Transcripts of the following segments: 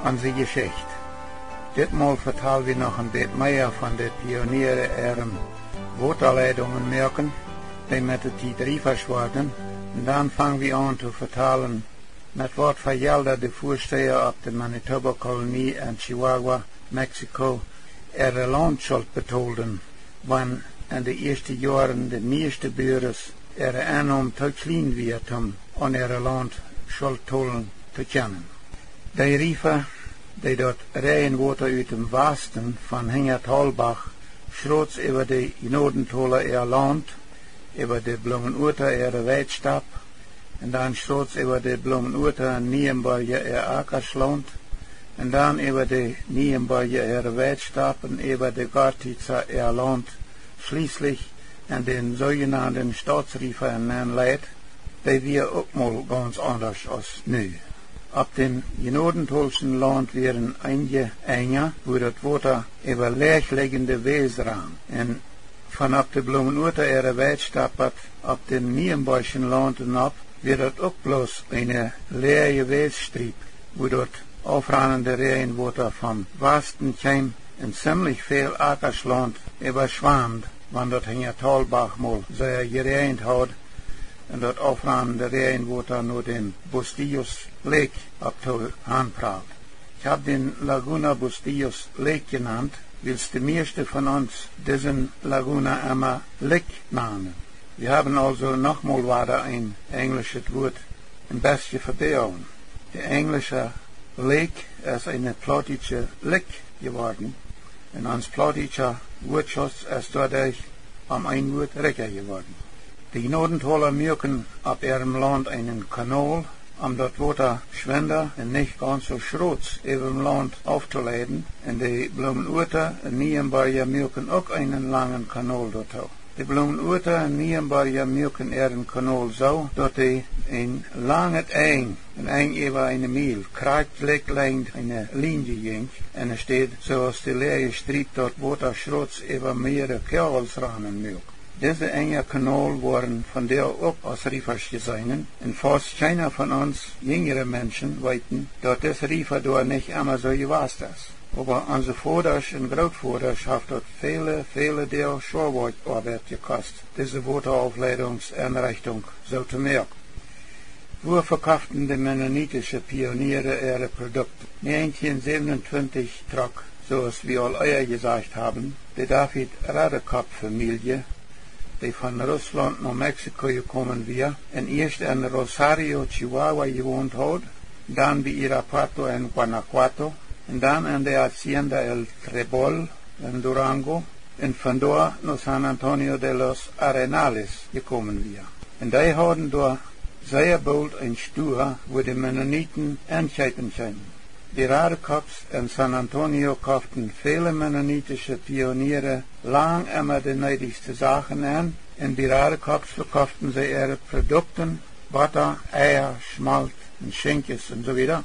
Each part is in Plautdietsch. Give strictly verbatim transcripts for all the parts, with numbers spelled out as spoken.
Onse Jeschicht. Dit Mol vetal wie noch een bät mea von de Pioniere äare Wotaleidungen moaken, dee met de Tiet riefa worden, un dan fang wie aun to vetalen, met waut fa Jelda de Väasteha opp de Manitoba Kolonie en Chihuahua, Mexiko, äare Launtschult betolden, wan en de ieeschte Joaren de mieeschte Buares äare Ennom too kjlien wia, om aun äare Launtschult tolen to kjennen. Dee Riefa, dee daut Räajenwota ut däm Wasten von hinja Talbach schrots äwa de Jnodentola äa Launt, äwa de Bloomenuata äare Weidstap, un dan schrots äwa de Bloomenuata un Nieenborja äa Akaschlaunt, un dan äwa de Nieenborja äare Weidstap un äwa de Gortiza äa Launt, schlieslich en dän soojenanden Stautsriefa nenn leet, dee wia uk mol gaunz aundasch aus nu. Opp däm Jnodentolschen Launt wieren eenje Enja, wua daut Wota äwa läajligjende Wäs rand, un von opp de Bloomenuata äare Weidstap bat opp däm Nieenborjschen Launt nopp wia daut uk bloos eene läaje Wässtriep, wua daut aufrannende Räajenwota vom Wasten kjeem un ziemlich väl Akaschlaunt äwaschwamd, wan daut hinja Talbach mol sea jeräajent haud un daut aufrannende Räajenwota no däm Bustillos Lake opp to hanprald. Ekj hab dän Laguna Bustillos Lake jenant, wiels de mieeschte von ons disen Laguna emma Lick nanen. Wie haben aulsoo noch mol wada een enjlischet Wuat een bestje vebäajen. De enjlischa Lake es eene plautdietsche Lick jeworden, un ons plautdietscha Wuatschauz es doaderch om een Wuat rikja jeworden. De Jnodentola muaken opp äarem Launt eenen Kanol, om daut Wota schwinda un nich gaunz soo schrots äwa däm Launt auftoleiden, un de Bloomenuata un Nieenborja muaken uk eenen langen Kanol doatoo. De Bloomenuata un Nieenborja muaken äaren Kanol soo, daut dee een langet Enj, een Enj äwa eene Miel, krakjt jlikj lenjd eene Lienje jinkj, enne Städ, soo aus de läaje Striep daut Wota schrots äwa mearere Koagels ranen muak. Dise Enja Kanol woaren vondoag uk aus Riefasch jeseenen, un faust kjeena von ons jinjre Menschen weeten, daut dis Riefa doa nich emma soo jewast es. Oba onse Vodasch un Grootvodasch haft daut väle, väle Doag Schoawoakjoabeit jekost, dise Wotaaufleidungsenrechtunk soo to moaken. Wua vekoften de mennonitische Pioniere äare Produkten? Näajentieen säwenuntwintich trock, soo aus wie aul ea jesajcht haben, de David Redekop Famielje, dee von Russlaunt no Mexiko jekomen wia un ieescht en Rosario, Chihuahua jewont haud, dan bie Irapuato en Guanajuato un dan en de Hacienda El Trébol en Durango, un von doa no San Antonio de los Arenales jekomen wia. Un dee hauden doa sea boolt een Stua, wua de Mennoniten enkjeepen kunnen. Bie Redekops en San Antonio koften väle mennonitische Pioniere lang emma de needichste Sachen en, un bie Redekops vekoften see äare Produkten, Botta, Eia, Schmolt un Schinkjes un soo wieda.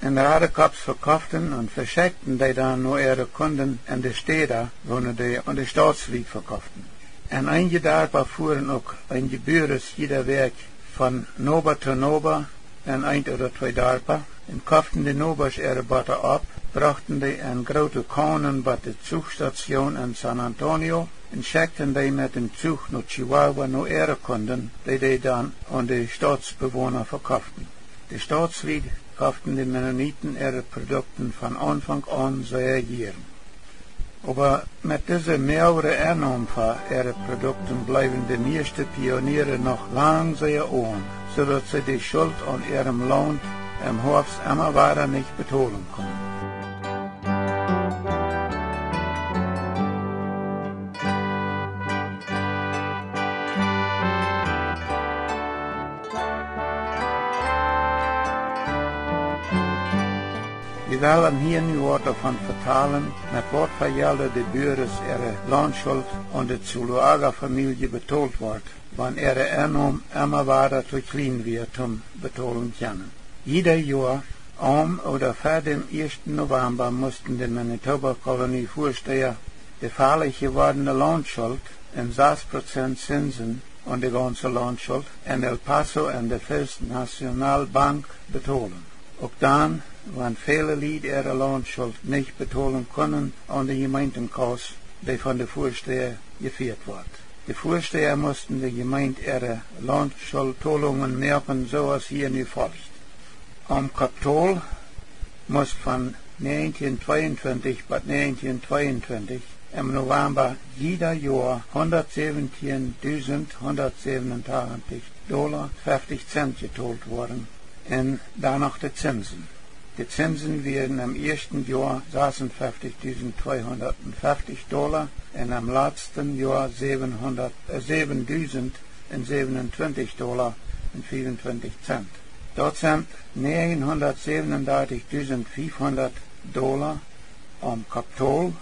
Un Redekops vekoften un veschekjten dee dan no äare Kunden en de Städa, wua dee aun de Stautslied vekoften. En eenje Darpa fuaren uk eenje Buares jieda Wäakj von Noba to Noba en eent ooda twee Darpa un koften de Nobasch äare Botta opp, brochten dee en groote Kaunen bat de Zuchstazion en San Antonio un schekjten dee met dän Zuch no Chihuahua no äare Kunden, dee dee dan aun de Stautsbewona vekoften. De Stautslied koften de Mennoniten äare Produkten von Aunfank aun sea jieren. Oba met dise moagre Ennom fa äare Produkten bleewen de mieeschte Pioniere noch lang sea oam, soo daut see de Schult aun äarem Launt em Hoafst emma wada nich betolen kunnen. Wie wellen hia nu waut doavon vetalen, met waut fa Jelda de Buares äare Launtschult aun de Zuloaga Famielje betolt wort, wan äare Ennom emma wada too kjlien wia toom betolen kjennen. Jieda Joa, aum ooda ver däm ieeschten Novemba, musten de Manitoba Kolonie Väasteha de falich jewordne Launtschult un sas Prozent Zinsen aun de gaunze Launtschult en El Paso en de First National Bank betolen. Uk dan, wan väle Lied äare Launtschult nich betolen kunnen aun de Jemeentenkaus, dee von de Väastäa jefieet wort. De Väastäa musten de Jemeent äare Launtschulttolungen moaken, soo aus hia nu folcht. Aum Kapitol must von negentien tweeuntwintich bat negentien tweeuntwintich em November jieda Joa hundatsäwentien dusent hundatsäwenuntachentich Dolla feftich Zent jetolt woaren, un dan noch de Zinsen. De Zinsen wieren em ieeschten Joa sasunfeftich dusent tweehundatfeftich Dolla un em latsten Joa säwenhundert, äh, säwen dusent un säwenuntwintich Dolla un fiefuntwintich Zent. Daut sent näajenhundatsäwenundartich dusent fiefhundat Dolla aum Kapitol,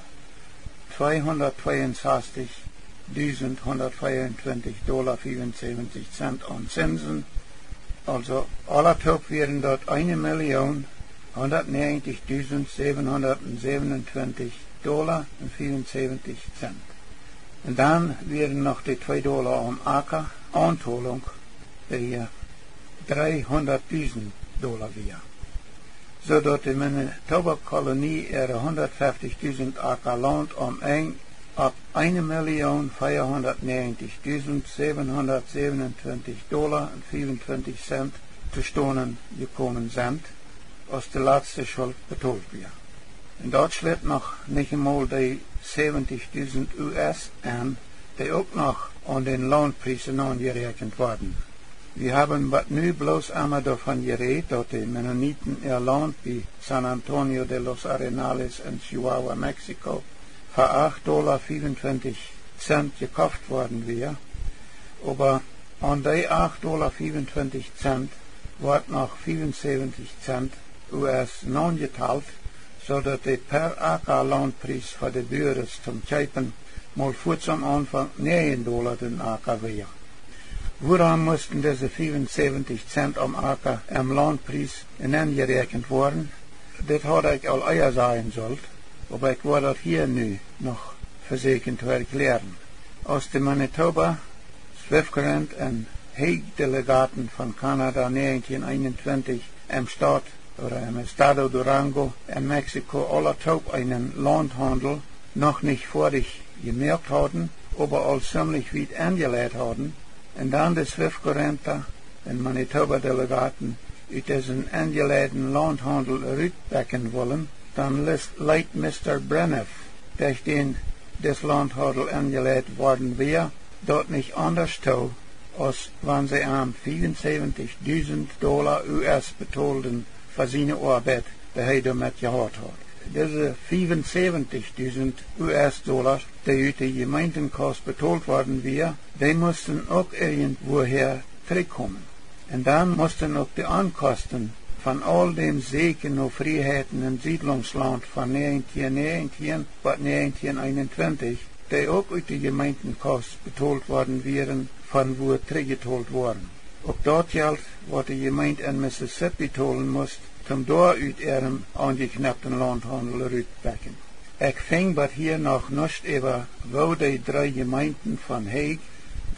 tweehundatzweiundsechzig dusent hundatveeruntwintich Dolla fiefunsäwentich Zent aun Zinsen. Aulsoo, aulatoop wieren daut eene Million hundatnäajentich dusent säwenhundatsäwenuntwintich Dolla un fiefunsäwentich Zent. Un dan wieren noch de twee Dolla aum Acka Auntolunk, dee hia dreehundat dusent Dolla wia, soo daut de Manitoba Kolonie äare hundatfeftich dusent Acka Launt aum Enj opp eene Million veahundatnäajentich dusent säwenhundatsäwenuntwintich Dolla un fiefuntwintich Zent to stonen jekomen sent, aus de latste Schult betolt wia. Un daut schlitt noch nich emol dee säwentich dusent U S enn, dee uk noch aun dän Launtpries aunjeräakjent worden. Wie haben bat nu bloos emma doavon jerät, daut de Mennoniten äa Launt bie San Antonio de los Arenales en Chihuahua, Mexiko, fa acht Dolla fiefuntwintich Zent jekoft worden wia, oba aun dee acht Dolla fiefuntwintich Zent woat noch fiefunsäwentich Zent U S naunjetalt, soo daut de per Acka Launtpries fa de Buaren toom kjeepen mol fuaz aum Aunfank näajen Dolla dän Acka wia. Wuarom musten dise fiefunsäwentich Zent aum Acka em Launtpries enenjeräakjent woaren? Dit haud ekj aul ea sajen sult, oba ekj woa daut hia nu noch vesieekjen to erkjläaren. Aus de Manitoba, Swift Current un Hague Delegaten von Kanada näajentien eenuntwintich em Staut ooda em Estado Durango en Mexiko aulatoop eenen Launthaundel noch nich foadich jemoakt hauden, oba aul ziemlich wiet enjeleit hauden, un dan de Swift Currenta un Manitoba Delegaten ut disen enjeleiden Launthaundel rutbakjen wullen, dan leet, leet Mista Braniff, derch dän dis Launthaundel enjeleit worden wia, daut nich aundasch too, aus wan see am fiefunsäwentich dusent Dolla U S betolden fa siene Oabeit, dee hee doamet jehaut haud. Dise fiefunsäwentich dusent U S Dolla, dee ut de Jemeentenkaus betolt worden wia, dee musten uk irjentwuahäa trigjkomen. Un dan musten uk de Onkosten von aul däm Säkjen no Frieheiten un Siedlungslaunt von näajentien näajentien bat näajentien eenuntwintich, dee uk ut de Jemeentenkaus betolt worden wieren, von wua trigjjetolt woaren. Uk daut Jelt, waut de Jemeent en Mississippi tolen must, toom doa ut äaren aunjekjnepten Launthaundel rutbakjen. Ekj finj bat hia noch nuscht äwa, woo dee dree Jemeenten von Hague,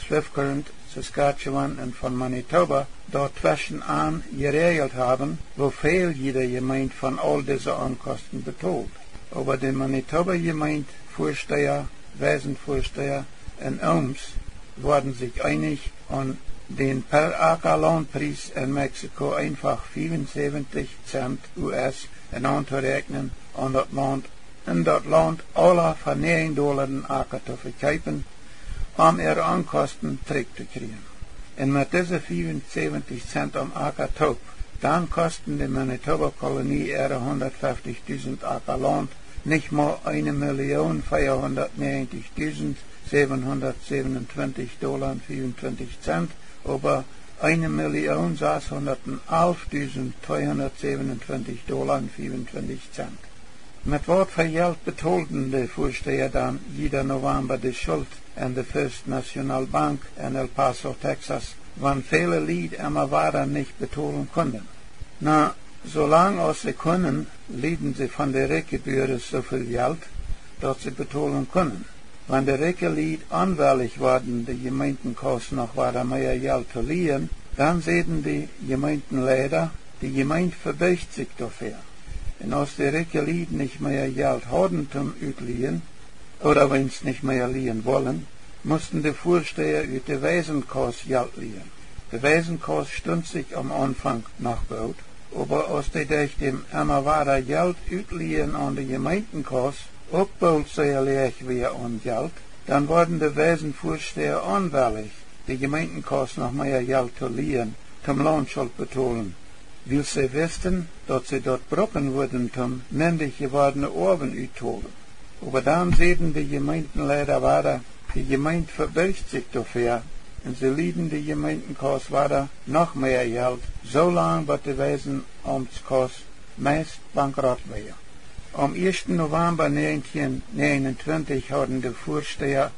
Swift Current, Saskatchewan un von Manitoba doatweschen aun jeräajelt haben, woo väl jiede Jemeent von aul dise Onkosten betolt. Oba de Manitoba Jemeent Väastäa, Weisenväastäa un Ooms worden sikj eenich, aun dän per Acka Launtpries en Mexiko eenfach fiefunsäwentich Zent U S enauntooräakjnen, aun daut Launt, un daut Launt aula fa näajen Dolla dän Acka to vekjeepen, om äare Onkosten trigj to kjrieen. Un met dise fiefunsäwentich Zent aum Acka toop, dan kosten de Manitoba Kolonie äare hundatfeftich dusent Acka Launt nich mau eene Million veahundatnäajentich dusent säwenhundatsäwenuntwintich Dolla un fiefuntwintich Zent, oba eene Million sashundatalf dusent tweehundatsäwenuntwintich Dolla un fiefuntwintich Zent. Met waut fa Jelt betolden de Väastäa dan jieda November de Schult aun de First National Bank en El Paso, Texas, wan väle Lied emma wada nich betolen kunnen? Na, soo lang aus see kunnen, lieeden see von de rikje Buaren soo väl Jelt, daut see betolen kunnen. Wan de rikje Lied onwellich worden, de Jemeentenkaus noch wada mea Jelt to lieen, dan säden de Jemeentenleida, de Jemeent vebiecht sikj doafäa. Un aus de rikje Lied nich mea Jelt hauden toom utlieen, ooda weens nich mea lieen wullen, musten de Väastäja ut de Weisenkaus Jelt lieen. De Weisenkaus stunt sikj aum Aunfank noch goot, oba aus dee derch däm emma wada Jelt utlieen aun de Jemeentenkaus uk boolt sea läach wia aun Jelt, dan worden de Weisenväastäja onwellich, de Jemeentenkaus noch mea Jelt to lieen toom Launtschult betolen, wiels see wisten, daut see daut bruken wudden toom mindich jewordne Oawen uttolen. Oba dan säden de Jemeentenleida wada, de Jemeent vebirjcht sikj doafäa, un see lieden de Jemeentenkaus wada noch mea Jelt, soo lang bat de Weisenaumtskaus meist bankrott wia. Aum ieeschten Nowamba näajentieen näajenuntwintich hauden de Väastäja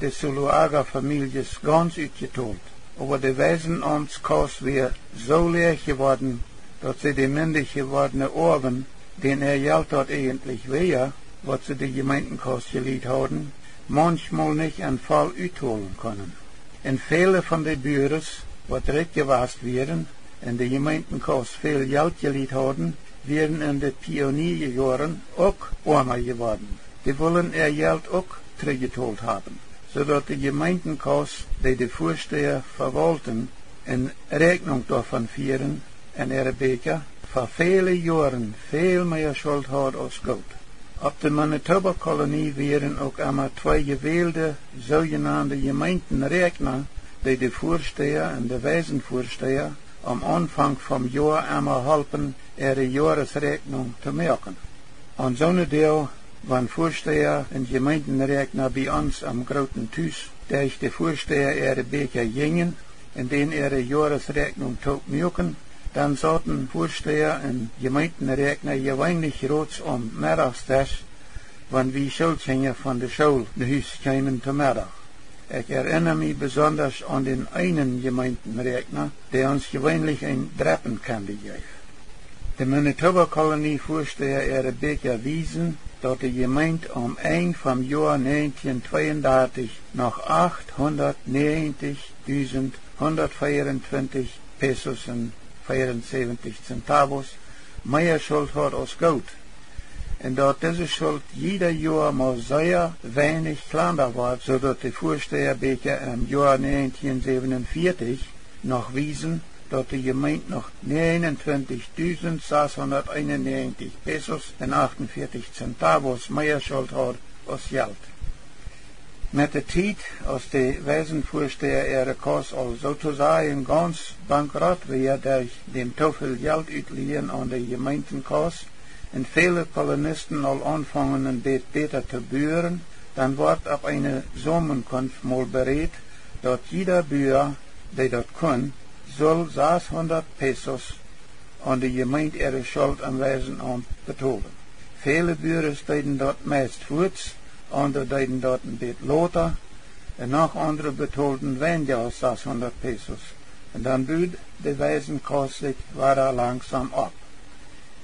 de Zuloaga Famieljes gauns utjetolt, oba de Weisenaumtskaus wia soo läach jeworden, daut see de mindich jewordne Oawen, dän äa Jelt daut eejentlich wia, waut see de Jemeentenkaus jelieet hauden, maunchmol nich en voll uttolen kunnen. Un väle von de Buares, waut rikj jewast wieren un de Jemeentenkaus väl Jelt jelieet hauden, wieren en de Pioniejoaren uk oama jeworden. Dee wullen äa Jelt uk trigjjetolt haben, soo daut de Jemeentenkaus, dee de Väastäja vewaulten un Räakjnunk doavon fieren en äare Bieekja, fa väle Joaren väl mea Schult haud aus Goot. Opp de Manitoba Kolonie wieren uk emma twee jewälde, soojenande Jemeentenräakjna, dee de Väastäja un de Weisenväastäja aum Aunfank vom Joa emma holpen, äare Joaresräakjnunk to moaken. Aun soone Doag, wan Väastäja un Jemeentenräakjna bie ons aum grooten Tus derch de Väastäja äare Bieekja jinjen un dän äare Joaresräakjnunk toop muaken, dan sauten Väastäja un Jemeentenräakjna jeweenlich roots aum Meddachsdesch, wan wie Schoolkjinja von de School no Hus kjeemen to Meddach. Ekj erinna mie besondasch aun dän eenen Jemeentenräakjna, dee ons jeweenlich een Drepen Candy jeef. De Manitoba Kolonie Väastäja äare Bieekja wiesen, daut de Jemeent aum Enj vom Joa näajentieen tweeundartich noch achthundatnäajentich dusent hundatveeruntwintich Pesos un veerunsebentich Centavos mea Schult haud aus Goot, un daut dise Schult jieda Joa mau sea weinich kjlanda wort, soo daut de Väastäja Bieekja em Joa näajentieen säwenunvieetich noch wiesen, daut de Jemeent noch näajenuntwintich dusent sashundateenunnäajentich Pesos un achtunvieetich Centavos mea Schult haud aus Jelt. Met de Tiet, aus de Weisenväastäja äare Kaus aul soo to sajen gauns bankrott wia derch däm too väl Jelt utlieen aun de Jemeentenkaus, un väle Kolonisten aul aunfungen een bät bäta to buaren, dan wort opp eene Somenkunft mol berädt, daut jieda Bua, dee daut kunn, sull sashundat Pesos aun de Jemeent äare Schult aum Weisenaumt betolen. Väle Buares deeden daut meist fuaz, aundre deeden daut een bät lota, un noch aundre betolden weinja aus sashundat Pesos, un dan bud de Weisenkaus sikj wada langsom opp.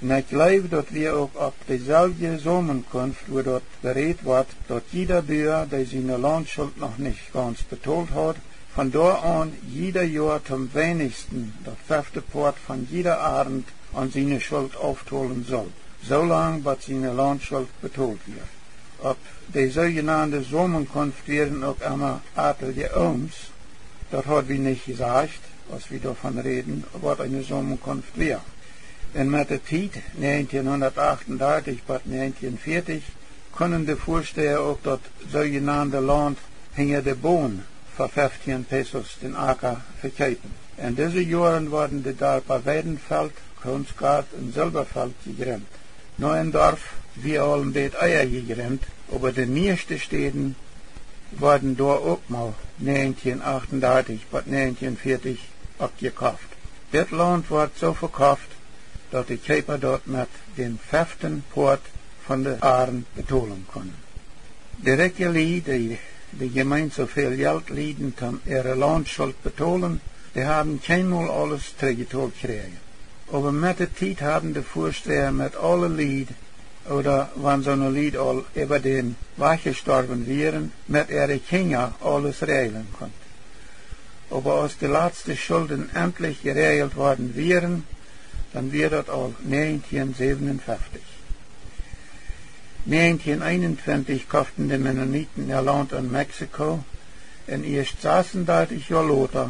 Un ekj jleew, daut wia uk opp deeselwje Somenkunft, wua daut berädt wort, daut jieda Bua, dee siene Launtschult noch nich gauns betolt haud, von doa aun jieda Joa toom weinichsten daut fefte Poat von jieda Arnt aun siene Schult auftolen sull, soo lang bat siene Launtschult betolt wia. Opp de soojenande Somenkunft wieren uk emma atelje Ooms. Daut haud wie nich jesajcht, aus wie doavon räden, waut eene Somenkunft wia. Un met de Tiet, näajentieen hundat achtundartich bat näajentieen vieetich, kunnen de Väastäja uk daut soojenande Launt hinja de Bon fa feftieen Pesos dän Acka vekjeepen. En dise Joaren worden de Darpa Weidenfeld, Kronsgart un Silberfeld jejrint. Noch een Darp wia aul een bät ea jejrint, oba de mieeschte Städen worden doa uk mau näajentieen achtundartich bat näajentieen vieetich oppjekoft. Dit Launt wort soo vekoft, daut de Kjeepa daut met dän feften Poat von de Arnt betolen kunnen. De rikje Lied, dee de Jemeent soo väl Jelt lieeden toom äare Launtschult betolen, dee haben kjeenmol aules trigjbetolt jekjräajen. Oba met de Tiet haben de Väastäja met aule Lied, ooda wan soone Lied aul äwa dän Wajch jestorwen wieren, met äare Kjinja aules räajlen kunt. Oba aus de latste Schulden entlich jeräajelt worden wieren, Dan wia daut aul näajentieen säwenunfeftich. Näajentieen eenuntwintich koften de Mennoniten äa Launt en Mexiko, un ieescht sasundartich Joa lota,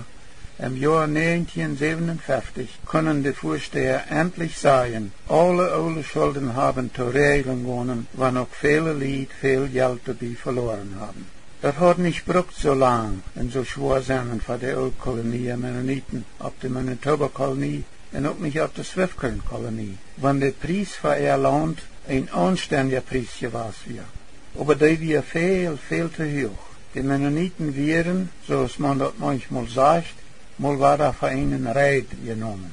em Joa näajentieen säwenunfeftich, kunnen de Väastäja entlich sajen: Aule oole Schulden haben to Räajlen gonen, wan uk väle Lied väl Jelt doabie veloaren haben. Daut haud nich brukt soo lang un soo schwoa sennen fa de Ooltkolonia Mennoniten opp de Manitoba Kolonie un uk nich opp de Swift Current Kolonie, wan de Pries fa äa Launt een aunstendja Pries jewast wia. Oba dee wia väl, väl to huach. De Mennoniten wieren, soo aus maun daut manchmol sajcht, mol wada fa eenen Reid jenomen.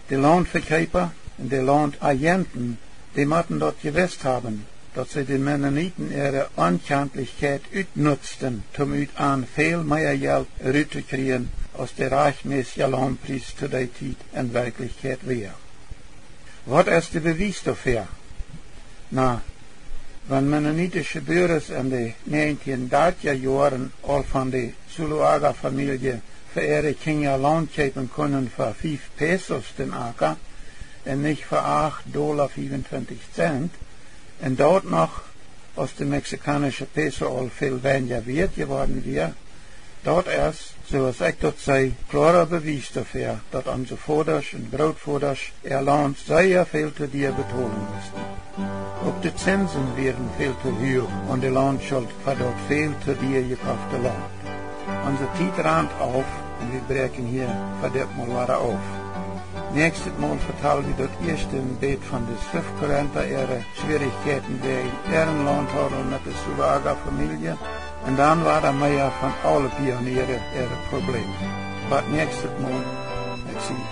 De Launtvekjeepa un de Launtajenten, dee motten daut jewist haben, daut see de Mennoniten äare Onkjantlichkjeit utnutzten, toom ut an väl mea Jelt rut to kjrieen, aus de rajchtmäsja Launtpries to dee Tiet en Werkjlichkjeit wia. Waut es de Bewies doafäa? Na, wan mennonitische Buaren en de näajentieen dartja Joaren aul von de Zuloaga Famielje fa äare Kjinja Launt kjeepen kunnen fa fief Pesos dän Aka un nich fa acht Dolla fiefuntwintich Cent, un daut noch, aus de mexikaunische Peso aul väl weinja wieet jeworden wia, daut es, soo aus ekj daut see, kloara Bewies doafäa, daut onse Vodasch un Grootvodasch äa Launt sea väl to dia betolen musten. Uk de Zinsen wieren väl to huach aun de Launtschult fa daut väl to dia jekofte Launt. Onse Tiet rant auf un wie bräakjen hia fa dit Mol wada auf. Näakjstet Mol vetal wie daut ieeschte een bät von de Swift Currenta äare Schwierichkjeiten wäajen äaren Launthaundel met de Zuloaga Famielje un dan wada mea von aule Pioniere äare Probleemen. Bat näakjstet Mol, ekj sie